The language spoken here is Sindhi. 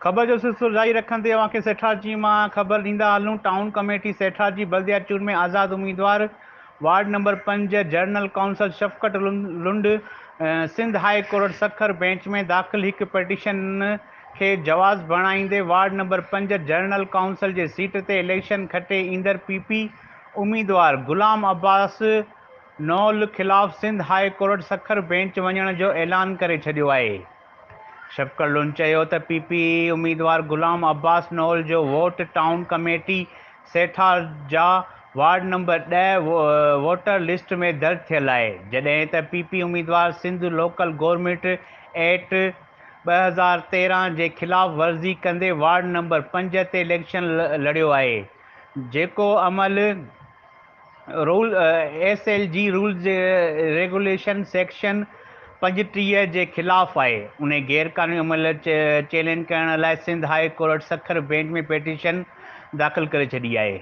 خبر جو سلسلو جاري رکندي اوهان کي سيٺارجي مان خبر ڏيندا هلون ٽائون ڪميٽي سيٺارجي بلديا چونڊ ۾ آزاد اميدوار ward number 5 general council Shafqat Lund Sindh high court Sukkur bench ۾ داخل هڪ پٽيشن کي جواز بڻائيندي وارڊ نمبر 5 جنرل ڪائونسل جي سيٽ تي اليڪشن کٽي ايندڙ پي پي اميدوار غلام عباس نول خلاف Sindh high court Sukkur bench وڃڻ جو اعلان ڪري ڇڏيو آهي. شفقت لنڊ چيو ته پي پي اميدوار غلام عباس نول جو vote town committee Setharja ward number 10 voter list ۾ درج ٿيل آهي، جڏهن ته پي پي اميدوار سنڌ لوڪل گورنمينٽ ايڪٽ 2013 جي خلاف ورزي ڪندي وارڊ نمبر 5 تي اليڪشن لڙيو آهي، جيڪو عمل rule S L G rules regulation section 35 جي خلاف آهي. انهي غير قانوني عمل چئلينج ڪرڻ لاء Sindh high court Sukkur bench ۾ petition داخل ڪري ڇڏي آهي.